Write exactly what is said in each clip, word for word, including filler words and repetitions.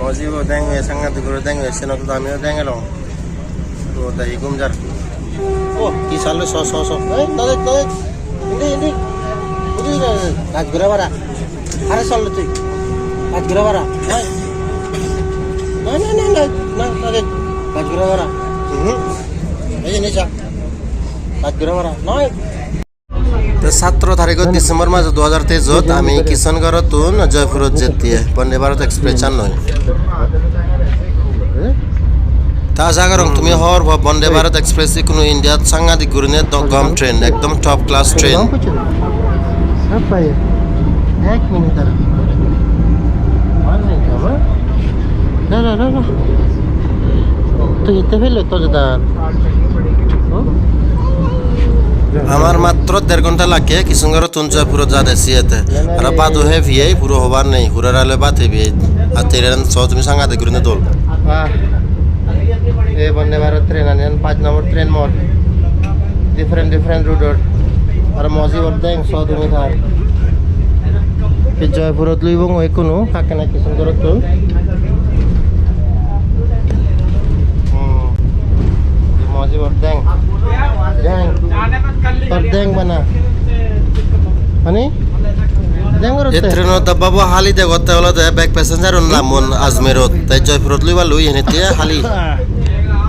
Mojibo deng hoye, sangadik guri deng hoye, senot amiyo deng elong. To ta hi gum jar. O, ki salo, so, so, so. Ei, tade, tade. Indi, indi. Udi, udi, udi. Gaj gura bara. Are salo tui. Gaj gura bara. Ei. Na, na, na, na, na, tade. Gaj gura bara. Mhm. Ei, indi ja. Gaj gura bara. Noi. Te satro tarigot December majo dui hajar teis ot ami Kishangarottun Jaipurot jettye Vande Bharat Express an noi. Ta aja gorong tumi hobor po Vande Bharat Express ikkunu Indiat sangadik gurine do-, gom train, ekdom top class train. Ek minute dara. One minute, ama. Dara, dara. Tui hitte fele to jedan? Amar matro der ghonta lage Kishangarottun Jaipurot jade siyete. Aro bado he piyei puro hobar nei. Hurera loi bad he piyei. Ar train so tumi sangadik gurine dol. Ah. Ei Vande Bharat train ani, an pach nombor train mor. Different, different route or. Aro moji bor deng so tumi thar. Ei Jaipurot luibong ekkunu, hakkene Kishangarottun. Hmm. Moji bor deng. Deng. Tor deng bana. Ani? Deng gorotte. E train-o dabba bo hali degotte olode bek passenger-un lamon Ajmerot. Te Jaipurot luiba lui iyeni te hali.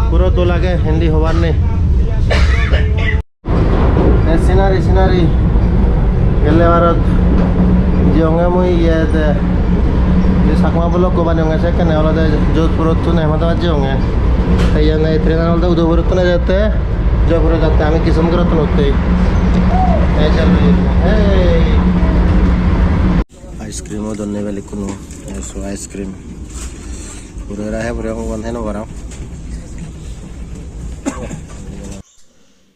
Puro dol age, hindi hobar nei. Te scenery, scenery. Gelle barot jeyonge mui iyot, je Chakma vlog-ko baneyonge sekkene olode Jodhpurottun Ahmedabad jeyonge. Te iyan ei train-an olode Udaipur-ottun ejette, Jodhpur-ot jatte ami Kishangarottun utte. Ei jalo, ei. Ice cream-o donne bel ikkunu, ei so ice cream. Puro era he puro hobor no parong.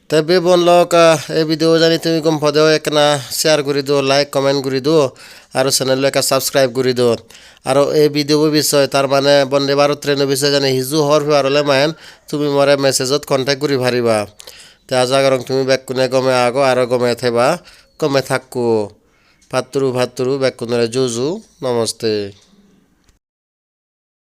Te bebon lok, ah, ei video jani tumi gom pode oi ekkena share guri do, like, comment guri do, aro channel-lo ekka subscribe guri do. Aro ei video bo bisoy, tar mane Vande Bharat train-o bisoy jani hiju hobor pebar ole maen tumi more message-ot contact guri pariba. Te aja gorong tumi bekkune gome ago aro gome theba, gome thakko. Patturu patturu bekkunore juju, namaste.